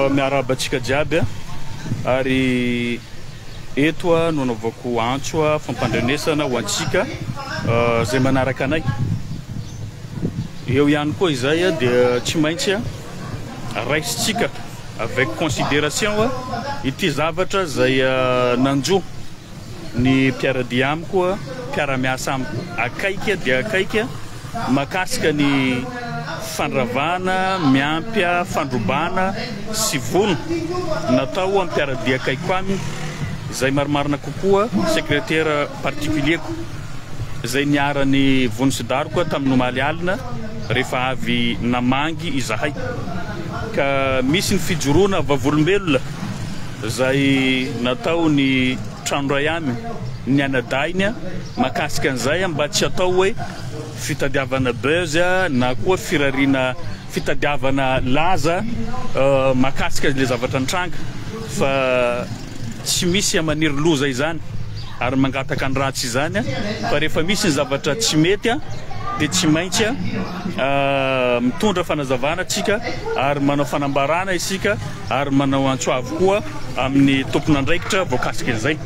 Miarahaba antsika jiaby ary eto no anaovako antso fampandrenesana ho antsika izay manaraka anay. Eo ihany koa izay dia tsy maintsy raisintsika avec considération ity zavatra izay nanjo ny mpiara-dia amiko, mpiara-miasa amiko akaiky dia akaiky mahakasika ny fandravana miampy fandrobana sy vono natao amin'ny mpiara-dia akaiko aminy izay marimarina kokoa secrétaire particulier-ko izay niharan'ny vono sy daroka tamin'ny omaly alina rehefa avy namangy izahay ka misy ny fijoroana vavolombelona izay natao ny trano iray aminy ny anadahiny mahakasika an'izay mba tsy atao hoe fitadiavana buzz na koa firariana fitadiavana laza mahakasika ilay zavatra nitranga fa tsy misy maniry loza izany ary mangataka ny ratsy izany fa rehefa misy ny zavatra tsy mety dia tsy maintsy mitondra fanazavana tsika ary manao fanambarana isika ary manao antso avo koa amin'ny tompon'andraikitra voakasik'izay.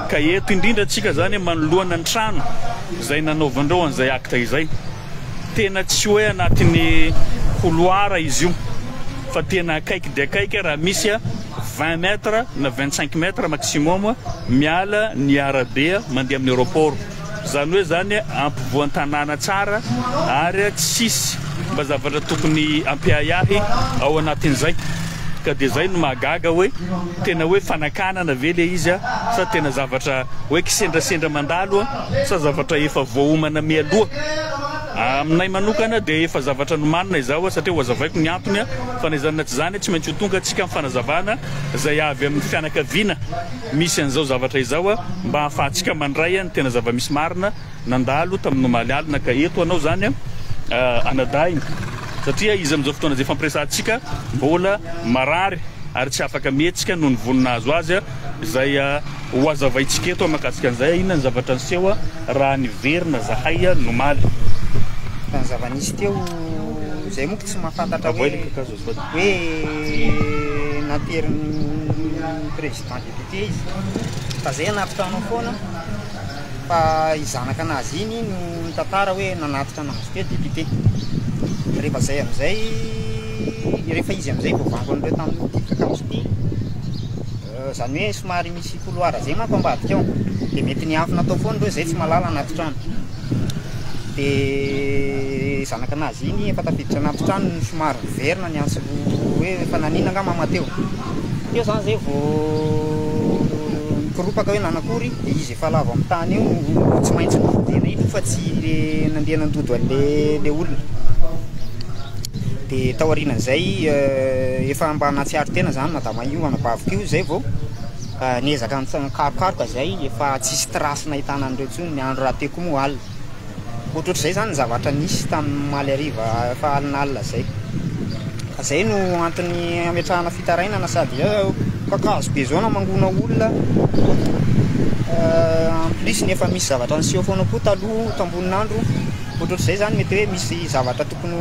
Ka eto indrindra tsika zany manoloana ny trano izay nanaovandreo an'izay acte izay. Tena tsy hoe anatin'ny couloir izy io fa tena akaiky dia akaiky raha misy 20 mètres na 25 mètres maximum miala ny arabe mandeha amin'ny aéroport. Izany hoe zany ampovoan-tanàna tsara ary tsisy mba zavatra tokony ampiahiahy ao anatin'izay. Ka dia izay no mahagaga hoe tena hoe fanakanana ve le izy sa tena zavatra hoe kisendrasendra mandalo sa zavatra efa voaomana mialoha. Aminay manokana dia efa zavatra nomanina izao satria ho azavaiko ny antony fa na izany na tsy izany tsy maintsy ho tonga antsika amin'ny fanazavana izay avy amin'ny fianakaviana misy an'izao zavatra izao mba hahafahantsika mandray ny tena zava-misy marina nandalo tamin'ny omaly alina ka eto anao izany anadahiny satria izy amin'izao fotoana izay fampiresahantsika mbola marary ary tsy afaka mihetsika noho ny vono nahazo azy izay ho azavaintsika eto mahakasika an'izay inona ny zavatra niseho raha niverina zahay nomaly. Fa ny zava-nisy teo izay moa tsy mahafantatra hoe hoe naterin'ny président député izy fa zay anaty trano ao foana fa i zanaka anazy iny no nitantara hoe nanatitra anazy teo député rehefa zay amizay rehefa izy amizay voavango an'ireo tamin'ity kakazo ity zany hoe somary misy couloir zay manko ambadika ao de mety niafina tao foana ireo zay tsy mahalala anaty trano de zanaka anazy iny efa tafiditra anaty trano no somary niverina niantso hoe efa naninona angamba mama teo teo zany zay vao nikoropaka hoe nanakory de izy efa lavo amin'ny tany io no tsy maintsy nododena iny fa tsy le nandeha nandodo an'le le olona de tao aorianan'izay efa mba nahatsiaro tena zany madama io anabaviko io zay vao niezaka nikarokaroka zay efa tsisy trace nahitana an'ireo intsony ny andro rahateo koa moa alina ohatrohatr'izay zany ny zavatra nisy tamin'ny omaly hariva efa alinalina zay ka zay no antony ametrahana fitarainana sady kakazo be zao namangona olona en plus ny efa misy zavatra niseho foana koa taloha tambonin'andro ohatrohatr'izay zany mety hoe misy zavatra tokony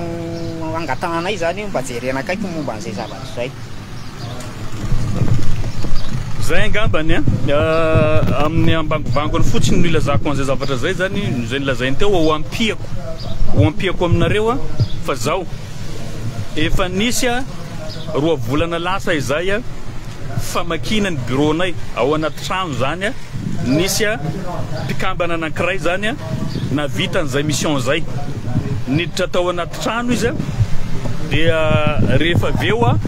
angatahanay zany mba jerena akaiky momba an'izay zavatra zay. Zay angambany amin'ny ambangovangony fotsiny no ilazako an'izay zavatra zay zany zay nilazainy teo ho ampiako ho ampiako aminareo fa zao efa nisy 2 volana lasa izay famakiana ny bureau-nay ao anaty trano zany nisy mpikambana anankiray zany navita an'izay mission zay niditra tao anaty trano izy dia rehefa avy eo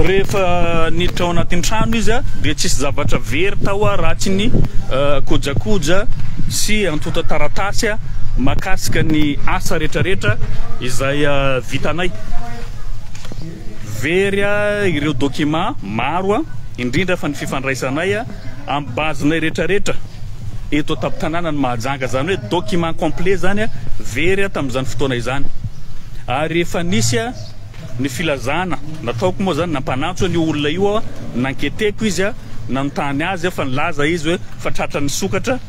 rehefa niditra ao anatin'ny trano izy dia tsisy zavatra very tao raha tsy ny kojakoja sy antontan-taratasy mahakasika ny asa rehetrarehetra izay vitanay. Very ireo document maro indrindra fa ny fifandraisanay amin'ny base-nay rehetrarehetra eto an-tampon-tanànan'i Mahajanga, izany hoe document complet zany very tamin'izany fotoana izany ary efa nisy ny filazana nataoko moa zany nampanantso an'io olona io aho, nanketeko izy nanontany azy fa nilaza izy hoe fa tratra nisokatra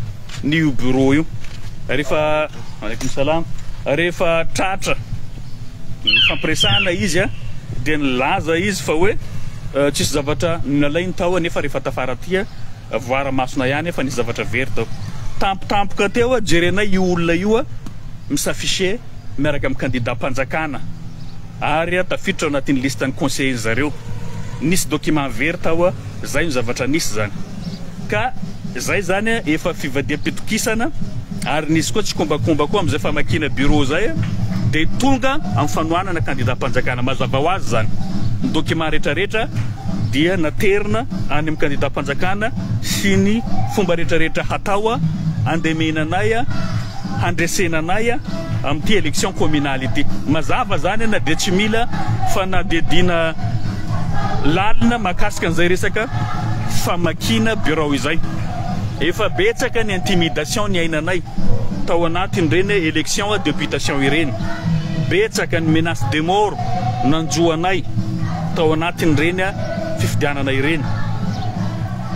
ny io bureau io rehefa alaikum salam rehefa tratra nifampiresahana izy. dia nilaza izy fa hoe tsisy zavatra nalainy tao nefa rehefa tafara aty voara-masona ihany fa nisy zavatra very tao. Tampotampoka teo jerenay io olona io mi-s'afficher miaraka amin'ny kandidam-panjakana ary tafiditra ao anatin'ny liste-n'ny conseiller zareo. Nisy document very tao, zay no zavatra nisy zany. Ka zay zany efa fivadiam-pitokisana ary nisy koa tsikombakomba koa amin'izay famakiana bureau zay dia tonga amin'ny fanohanana kandidam-panjakana. Mazava ho azy zany ny document rehetrarehetra dia naterina any amin'ny kandidam-panjakana sy ny fomba rehetrarehetra hatao andemena anay handresena anay amin'ity élection communale ity. Mazava zany na dia tsy mila fanadihadiana lalina mahakasika an'izay resaka famakiana birao izay. Efa betsaka ny intimidation niainanay tao anatin'ireny élection députation ireny. Betsaka ny menace de mort nanjo anay tao anatin'ireny fifidianana ireny.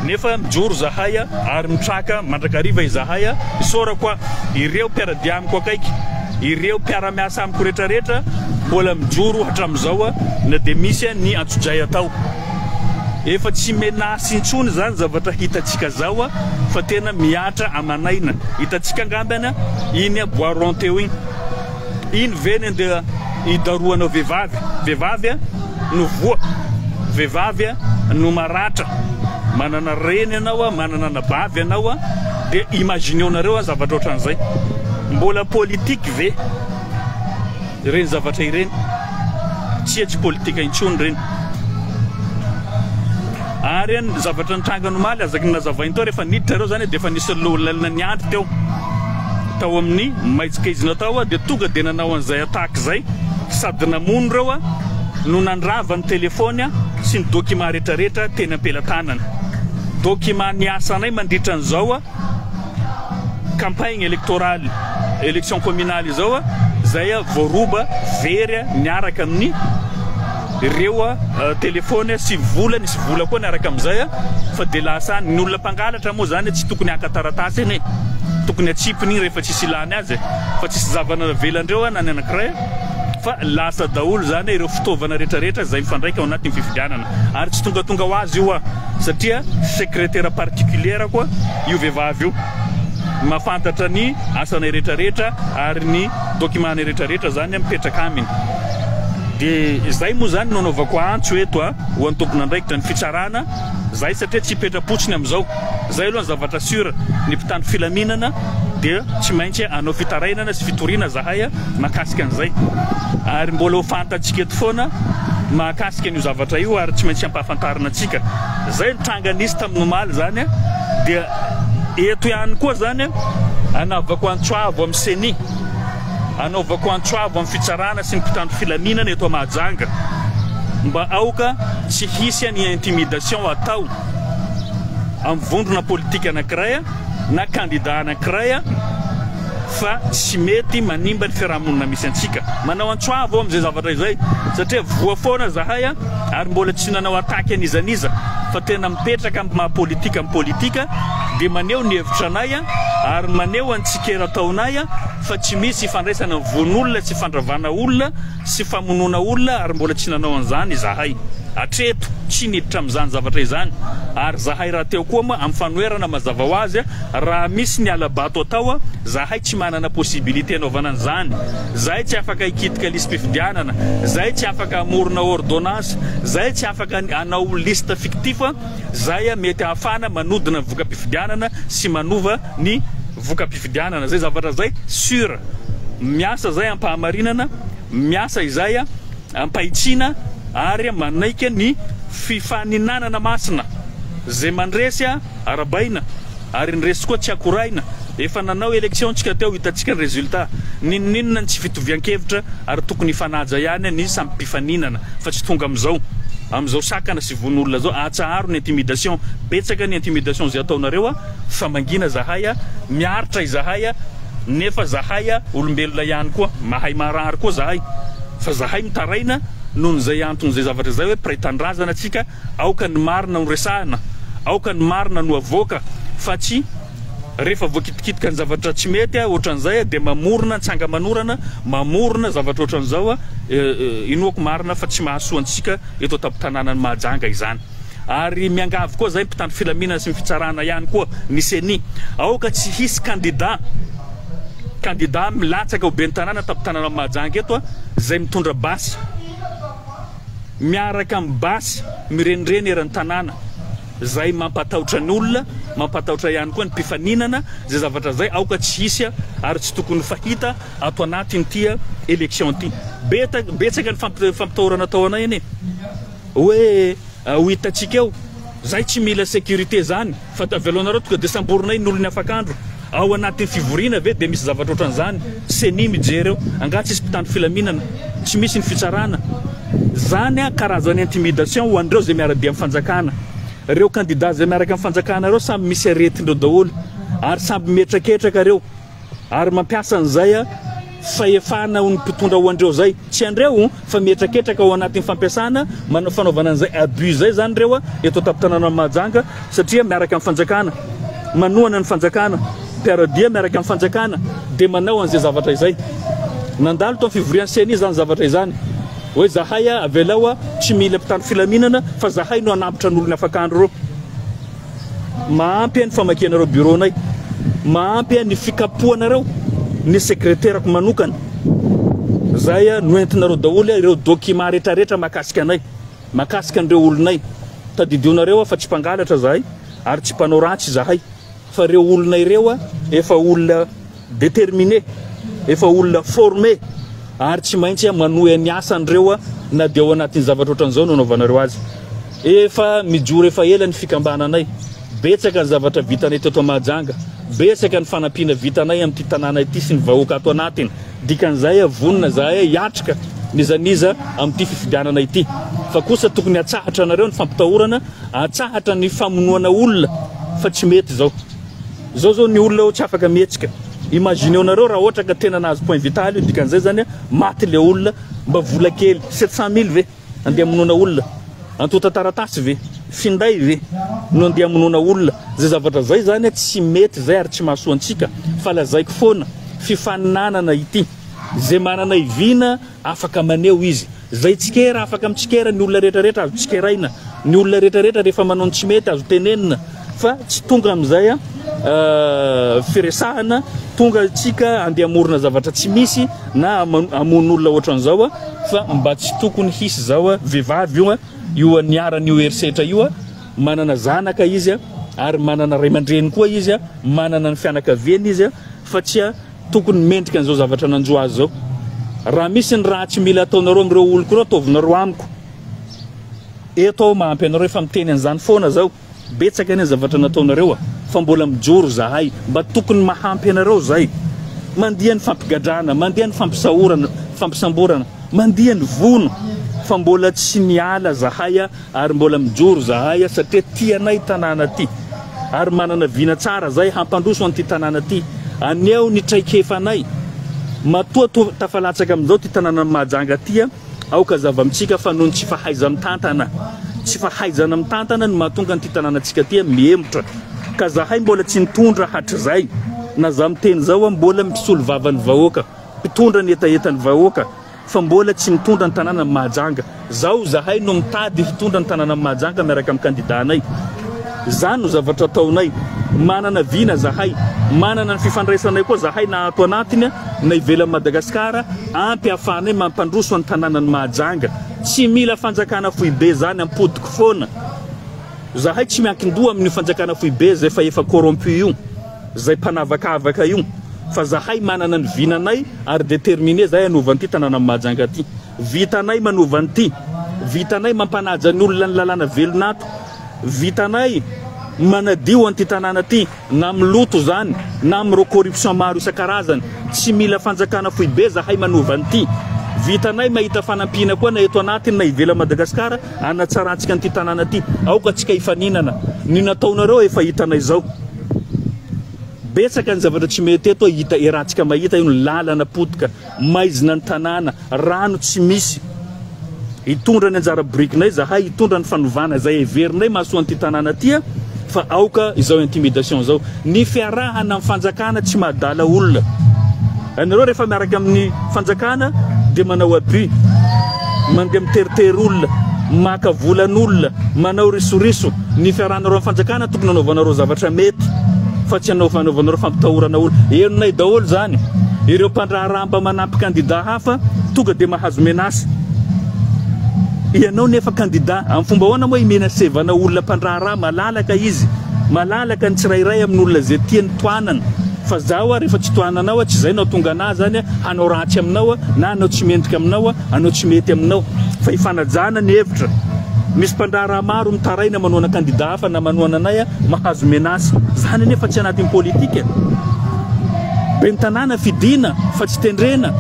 Nefa mijoro zahay ary mitraka mandrakariva izahay. Isaorako ireo mpiara-dia amiko akaiky, ireo mpiara-miasa amiko rehetrarehetra mbola mijoro hatramin'izao na dia misy ny antsojay atao. Efa tsy menace intsony izany zavatra hitantsika zao fa tena mihatra aman'aina. Hitantsika angambany iny bois rond teo iny. Iny ve ny andeha hidarohanao vehivavy? Vehivavy no voa, vehivavy no maratra. Manana reny ianao, manana anabavy ianao, dia imagineo-nareo zavatra ohatran'izay. Mbola politique ve ireny zavatra ireny? Tsia, tsy politika intsony ireny. Ary ny zavatra nitranga omaly, azaky ny nazavainy teo, rehefa niditra ireo zany dia efa nisy olona niandry teo tao amin'ny maitsokaizina tao, dia tonga dia nanao an'izay attaque izay, sady namono ireo no nandrava ny telefony sy ny document rehetrarehetra teny am-pelatanana. Document niasanay mandritra an'izao campagne électorale, élection communale izao, izay voaroba very miaraka amin'ny ireo telefony sy vola, nisy vola koa niaraka amin'izay fa dia lasa any. Ny olona mpangalatra moa zany tsy tokony haka taratasy eny e, tokony atsipiny iny rehefa tsisy ilany azy fa tsisy zavana navelandreo na ny anankiray fa lasa daholo zany ireo fitaovana rehetrarehetra izay mifandraika ao anatin'ny fifidianana. Ary tsy tongatonga ho azy io satria secrétaire particulière koa io vehivavy io, mahafantatra ny asanay rehetrarehetra ary ny document-nay rehetrarehetra zany mipetraka aminy. Dia izay moa izany no anaovako antso eto ho an'ny tompon'andraikitra ny fitsarana zahay satria tsy hipetra-potsiny amin'izao. Izay aloha ny zavatra sur, ny mpitandro filaminana dia tsy maintsy hanao fitarainana sy fitoriana zahay mahakasika an'izay. Ary mbola ho fantatsika eto foana mahakasika an'io zavatra io ary tsy maintsy hampahafantarina antsika. Izay ny tranga nisy tamin'ny omaly izany dia eto ihany koa izany anaovako antso avo amin'ny ceni. Anaovako antso avo amin'ny fitsarana sy ny mpitandro filaminana eto Mahajanga mba aoka tsy hisy ny intimidation atao amin'ny vondrona politika anankiray na kandida anankiray fa tsy mety manimba ny fiarahamonina misy antsika. Manao antso avo aho amin'izay zavatra izay satria voa foana zahay ary mbola tsy nanao attaque an'iza n'iza fa tena mipetraka amin'ny maha politika ny politika dia maneho ny hevitra anay ary maneho ny tsikera ataonay fa tsy misy ifandraisana ny vono olona sy fandravana olona sy famonoana olona ary mbola tsy nanao an'izany izahay hatreto, tsy niditra amin'izany zavatra izany ary zahay rahateo koa moa amin'ny fanoherana mazava ho azy raha misy ny hala-bato atao zahay tsy manana possibilité anaovana an'izany, zahay tsy afaka hikitika lisi-pifidianana, zahay tsy afaka hamorona ordonnance, zahay tsy afaka hanao liste fictif, zay mety ahafahana manodina ny voka-pifidianana sy manova ny voka-pifidianana zay zavatra zay sur miasa zay ampahamarinana miasa izay ampahitsiana ary manaika ny fifaninanana masina zay mandresy arabaina ary ny resy koa tsy akoraina efa nanao election tsika teo hitantsika ny resultat ninoninona ny tsy fitovian-kevitra ary tokony hifanaja ihany ny samy mpifaninana fa tsy tonga amizao amizao sakana sy vono olona zao atsaharo ny intimidation betsaka ny intimidation zay ataonareo a fa mangina zahay a miaritra izahay a nefa zahay a olombelona ihany koa mahay marary koa zahay fa zahay mitaraina nohon'izay anton'izay zavatra izay hoe mpiray tanindrazana tsika aoka ny marina no resahina aoka ny marina no avoaka fa tsy. Rehefa voakitikitika ny zavatra tsy mety ohatran'izay dia mamorona antsangamanorana, mamorona zavatra ohatran'izao, inoako marina fa tsy mahasoa antsika eto an-tampon-tanànan'i Mahajanga izany. Ary miangavy koa zahay mpitandro filaminana sy ny fitsarana ihany koa ny ceni, aoka tsy hisy kandida kandida milatsaka ho ben'ny tanàna an-tampon-tanànan'i Mahajanga eto izay mitondra basy miaraka amin'ny basy mirenireny eran'ny tanàna. Zay mampatahotra ny olona, mampatahotra ihany koa ny mpifaninana, zay zavatra zay aoka tsy hisy ary tsy tokony fahita ato anatin'ity election ity. Betsaka ny fampitahorana atao anay anie hoe ho hitantsika eo, zay tsy mila sécurité zany fa avelao tonga de samborinay ny olon'ny afakandro. Ao anatin'ny fivoriana ve dia misy zavatra ohatran'izany? Ceni mijery eo, angaha tsisy mpitandro filaminana? Tsy misy ny fitsarana? Zany an karazana intimidation ho an'ireo izay miara-dia amin'ny fanjakana. Ireo kandida izay miaraka amin'ny fanjakana ireo samy misy aretin-dreo daholo ary samby mihetraketraka ireo ary mampiasa an'izay fahefana ho ny mpitondra ho an'ireo izay. Tsy an'ireo fa mihetraketraka ao anatin'ny fampiasana manao fanaovana an'izay abus izay izany ireo eto an-tampon-tanànan'i Mahajanga satria miaraka amin'ny fanjakana, manohana ny fanjakana, mpiara-dia miaraka amin'ny fanjakana dia manao an'izay zavatra izay. Nandalo tao amin'ny fivorian'ny ceni izany zavatra izany hoe zahay avelao tsy mila mpitandro filaminana fa zahay no hanambotra ny olona afak'andro ireo. Mahampy ny famakianareo bureau-nay, mahampy ny fikapohanareo ny sekreterako manokana. Zay no entinareo daholo ireo document retraretra mahakasika anay, mahakasika an'ireo olonay. Tadidionareo fa tsy mpangalatra zahay ary tsy mpanao ratsy izahay fa ireo olona ireo efa olona Déterminé, efa olona formé ary tsy maintsy manohy ny asany ireo na dia ao anatin'ny zavatra ohatran'izao no anaovanareo azy. Efa mijoro efa ela ny fikambananay, betsaka ny zavatra vitanay teto Mahajanga, betsaka ny fanampiana vitanay amin'ity tanàna ity sy ny vahoaka ato anatiny. Dikan'izay vonona zahay hiatrika n'iza n'iza amin'ity fifidianana ity. Fa kosa tokony atsahatra anareo ny fampitahorana, atsahatra ny famonoana olona fa tsy mety izao. Zao zao ny olona eo tsy afaka mihetsika. Imagineo nareo raha ohatra ka tena nahazo point vital io dikan'izay zany maty le olona mba vola kely 700 mille ve andeha hamonoana olona? Antontan-taratasy ve? Finday ve no andeha hamonoana olona? Zay zavatra zay zany tsy mety zay ary tsy mahasoa antsika fa lazaiko foana fifaninanana ity. Zay manana vina afaka maneho izy. Zay tsikera afaka mitsikera, ny olona rehetra rehetra azo tsikeraina, ny olona rehetra rehetra rehefa manao ny tsy mety azo tenenina fa tsy tonga amin'izay firesahana tonga tsika andeha hamorona zavatra tsy misy na hamono olona ohatran'izao fa mba tsy tokony hisy zao vehivavy io io niharan'io herisetra io manana zanaka izy ary manana ray aman-dreny koa izy manana ny fianakaviany izy fa tsy Tokony mendrika an'izao zavatra nanjo azy izao. Raha misy ny ratsy mila ataonareo amin'ireo oloko ireo, ataovinareo amiko. Eto aho mahampy anareo, efa miteny an'izany foana zaho. Betsaka anie ny zavatra nataonareo a! Fa mbola mijoro zahay. Mba tokony mahampy anareo zay. Mandia ny fampigadrana, mandeha ny fampisahorana, fampisamborana, mandia ny vono. Fa mbola tsy niala zahay a! Ary mbola mijoro zahay satria tianay tanàna ty ary manana vina tsara zay hampandroso an'ity tanàna ty. Aneho ny traikefanay. Matoa tafalatsaka amin'izao ty tanànan'i Mahajanga ty, aoka hazava amintsika fa noho ny tsy fahaiza-mitantana, tsy fahaizana mitantana no mahatonga an'ity tanànantsika ty mihemotra. Ka zahay mbola tsy nitondra hatrizay, na za miteny zao mbola mpisolo vava ny vahoaka, mpitondra ny hetahetan'ny vahoaka. fa mbola tsy mitondra ny tanànan'i Mahajanga. Zao zahay no mitady hitondra ny tanànan'i Mahajanga miaraka amin'ny kandida-nay. Zany no zavatra ataonay. Manana vina zahay. Manana ny fifandraisanay koa zahay na ato anatiny na ivelan'i Madagasikara ampy ahafahanay mampandroso ny tanànan'i Mahajanga. Tsy mila fanjakana foibe zany ampodiko foana. Zahay tsy miankin-doha amin'io fanjakana foibe zay fa efa corrompu io. Zay mpanavakavaka io fa zahay manana ny vinanay ary determiner zahay hanova an'ity tanànan'i Mahajanga ty. Vitanay manova an'ity. Vitanay mampanaja ny olona ny lalàna velona ato. Vitanay manadio an'ity tanàna ty na amin'ny loto zany na amin'ireo corruption maro isan-karazany. Tsy mila fanjakana foibe zahay manova an'ity. Vitanay mahita fanampiana koa na eto anatiny na ivelan'i Madagasikara hanatsarantsika an'ity tanàna ty. Aoka tsika hifaninana. Ny nataonareo efa hitanay zao. Betsaka ny zavatra tsy mety eto hita erantsika mahita io ny lalana potika, maizina ny tanàna, rano tsy misy. Hitondra ny anjara birikinay zahay, hitondra ny fanovana izay heverinay mahasoa an'ity tanàna ity. Fa aoka izao intimidation izao. Ny fiarahana amin'ny fanjakana tsy mahadala olona. Ianareo rehefa miaraka amin'ny fanjakana dia manao abus, mandeha miteritery olona, maka volan'olona, manao risoriso. Ny fiarahanareo amin'ny fanjakana tokony hanaovanareo zavatra mety fa tsy hanaovanareo fampitahorana olona. Henonay daholo izany. Ireo mpandraharaha mba manampy kandida hafa tonga dia mahazo menace. Ianao nefa kandida, amin'ny fomba ahoana moa himenacevana olona mpandraharaha malalaka izy? Malalaka ny tsirairay amin'ny olona izay tiany tohanana. Fa zaho rehefa tsy tohananao tsy izay no hahatonga anah zany hanao ratsy aminao na hanao tsy mendrika aminao, hanao tsy mety aminao. Fa ifanajana ny hevitra. Misy mpandraharaha maro mitaraina manohana kandida hafa na manohana anay mahazo menace. Zany anefa tsy anatin'ny politika. Ben'ny tanàna fidina fa tsy tendrena.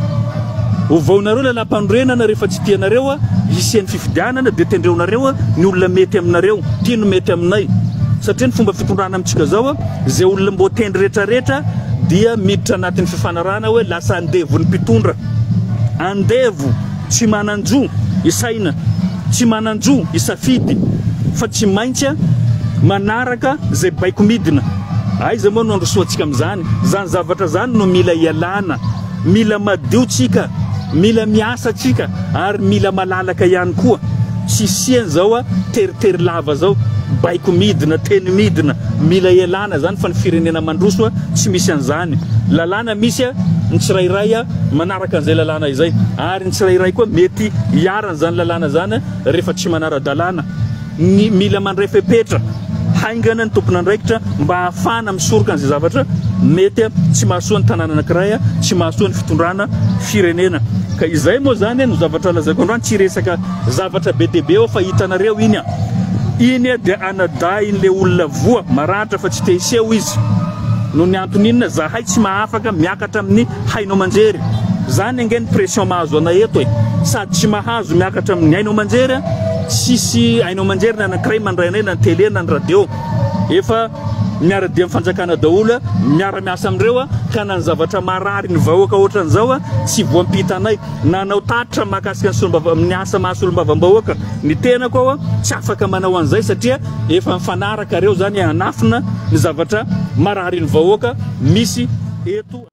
Ovaonareo lalàmpanorenana rehefa tsy tianareo hisian'ny fifidianana dia tendreonareo ny olona mety aminareo. Ty no mety aminay. Satria ny fomba fitondrana amintsika zao izay olona mbô tendry retraretra dia miditra anatin'ny fifanarahana hoe lasa andevon'ny mpitondra. Andevo tsy manan-jo hisaina, tsy manan-jo hisafidy fa tsy maintsy manaraka izay baiko midina. Aiza moa no handrosoantsika amin'izany? Izany zavatra izany no mila ialana. Mila madio tsika, mila miasa tsika ary mila malalaka ihany koa. Tsy hisian zao teritery lava zao, baiko midina, teny midina. Mila ialana zany fa ny firenena mandroso tsy misy an'izany. Lalàna misy, ny tsirairay manaraka an'izay lalàna izay. Ary ny tsirairay koa mety hiharan'izany lalàna izany rehefa tsy manara-dalàna. Ny mila mandray fepetra haingana ny tompon'andraikitra mba hahafahana misoroka an'izay zavatra mety tsy mahasoa ny tanàna anankiray, tsy mahasoa ny fitondrana firenena. Ka izay moa izany no zavatra lazaiko androany, tsy hiresaka zavatra be dia be aho fa hitanareo iny an! Iny dia anadahin'ilay olona voa, maratra fa tsy te hiseho izy. Noho ny antony inona? Zahay tsy mahafaka miakatra amin'ny haino aman-jery. Zany ange ny pression mahazo anay eto e! Sady tsy mahazo miakatra amin'ny haino aman-jery, tsisy haino aman-jery na anankiray mandray anay na ny télé na ny radio. Efa miara-dia amin'ny fanjakana daholo, miara-miasa amin'ireo ka na ny zavatra marary ny vahoaka ohatran'izao tsy voampita anay. Nanao tatitra mahakasika ny solombava ny asa maha solombavambahoaka ny tenako aho, tsy afaka manao an'izay satria efa mifanaraka ireo zany hanafina ny zavatra marary ny vahoaka misy eto.